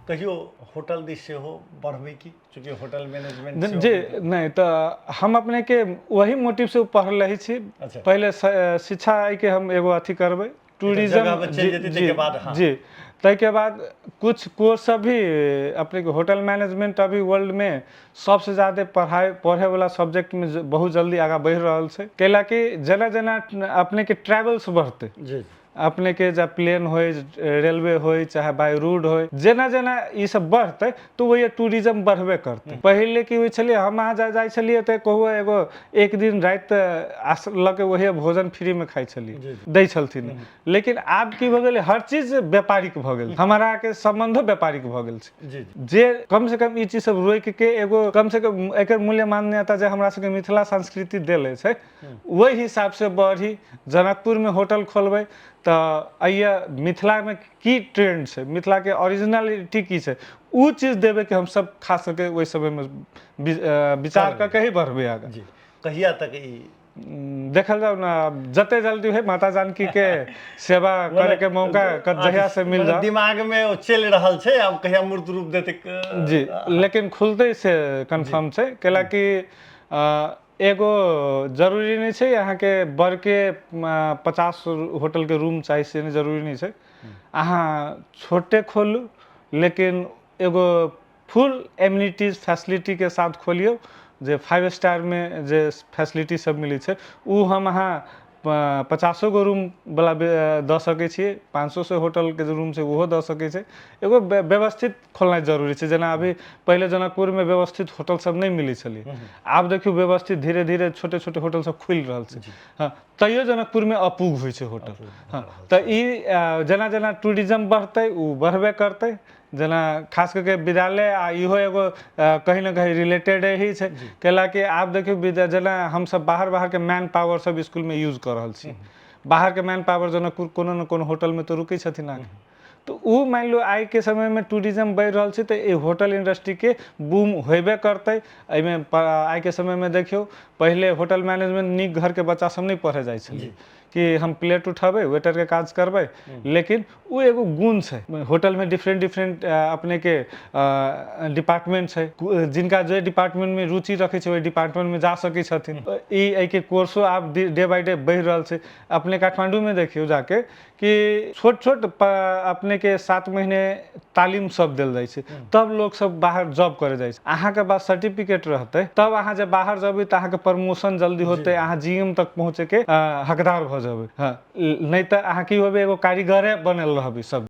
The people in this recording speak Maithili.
कहियो होटल दिस सेहो बढ़बै की, चूँकि होटल मैनेजमेंट जी नहि, तऽ हम अपनेके वही मोटिव से पढ़ल रही छी। पहिले शिक्षा के हम एगो अथी करबै टूरिज्म जी, बाद, हाँ। जी, ताहिके बाद कुछ कोर्स सब भी अपनेके होटल मैनेजमेंट अभी वर्ल्ड में सबसे ज़्यादा पढ़ाई पढ़े वाला सब्जेक्ट में बहुत जल्दी आगा बढ़ि रहल छै, कैला कि जेना जेना अपनेके ट्रेवल्स बढ़तै अपने के जब प्लेन होय, रेलवे होय, चाहे बाय रोड होय, जेना जेना ई सब बढ़तै तऽ वही टूरिज्म बढ़बे करतै। पहिले की होइ छलै, हम अहाँ जाइ छलियै तऽ कहू एगो एक दिन राति आस लऽ के वही भोजन फ्रीमे खाइ छलियै, दै छलथिन। लेकिन आब की भऽ गेलै, हर चीज व्यापारिक भऽ गेल, हमरा के सम्बन्धो व्यापारिक भऽ गेल छै। जे कम से कम ई चीज सब रोकि के एगो कम से कम एकर मूल्य मान्यता जे हमरा सबके मिथिला संस्कृति देले छै ओहि हिसाब से बढ़ी। जनकपुरमे होटल खोलबै तऽ अइया मिथिलामे की ट्रेंड छै, मिथिलाके ओरिजिनलिटी की छै, ओ चीज देबेके हमसब खास करके ओहि समयमे विचार कऽ के ही बढ़बै आगाँ। जी, कहिया तक ई देखल जाउ ने, जते जल्दी होइ माता जानकी के सेवा करे के मौका जहिया से मिल जाए। दिमाग में ओ चलि रहल छै, आब कहिया मूर्त रूप देते। जी, लेकिन खुलतै से कंफर्म छै, कैला कि एगो जरूरी नहि छै अहाँके बड़के 50 होटलके रूम चाही, से नहि जरूरी नहि छै। अहाँ छोटे खोलू लेकिन एगो फुल एम्यूनिटीज फैसिलिटीके साथ खोलियौ, जे 5 स्टारमे जे फैसिलिटी सब मिलै छै ओ हम अहाँ 50 गो रूम वाला दऽ सकै छियै, 500 से होटलके जे रूम छै ओहो दऽ सकै छै। एगो व्यवस्थित खोलनाइ जरूरी छै। जेना अभी पहिले जनकपुरमे व्यवस्थित होटल सब नहि मिलै छलै, आब देखियौ व्यवस्थित धीरे धीरे छोटे छोटे होटल सब खुलि रहल छै। हँ, तैयो जनकपुरमे अपूग होइ छै होटल। हँ, तऽ ई जेना जेना टूरिज्म बढ़तै ओ बढ़बे करतै। जेना खास करके विद्यालय आ इहो एगो कहीं ने कहीं रिलेटेड ही छै, कैला कि आब देखियौ विद्या जेना हमसब बाहर बाहरके मैन पावर सब इसकुलमे यूज कऽ रहल छी, बाहरके मैन पावर जनकपुर कोनो ने कोनो होटलमे तऽ रुकै छथिन आके, तऽ ओ मानि लियौ आइके समयमे टूरिज्म बढ़ि रहल छै तऽ ई होटल इंडस्ट्रीके बूम होयबे करतै। एहिमे आइके समयमे देखियौ पहिले होटल मैनेजमेंट नीक घरके बच्चा सब नहि पढ़े जाइ छलै कि हम प्लेट उठेबै वेटरके काज करबै, लेकिन ओ एगो गुण छै। होटलमे डिफरेंट डिफरेंट अपनेके डिपार्टमेंट छै, जिनका जे डिपार्टमेंटमे रुचि रखै छै ओहि डिपार्टमेंटमे जा सकै छथिन। ई एहिके कोर्सो आब डे बाय डे बढ़ि रहल छै। अपने काठमाण्डूमे देखियौ जाके कि छोट छोट अपनेके 7 महीने तालीम सब देल जाइ छै, तब लोक सब बाहर जॉब करे जाइ छै। अहाँके पास सर्टिफिकेट रहतै तब अहाँ जे बाहर जेबै तऽ अहाँके प्रमोशन जल्दी होतै, अहाँ जीएम तक पहुँचेके हकदार भऽ जेबै। हँ, नहि तऽ अहाँ की होबै, एगो कारीगरे बनल रहबै सब।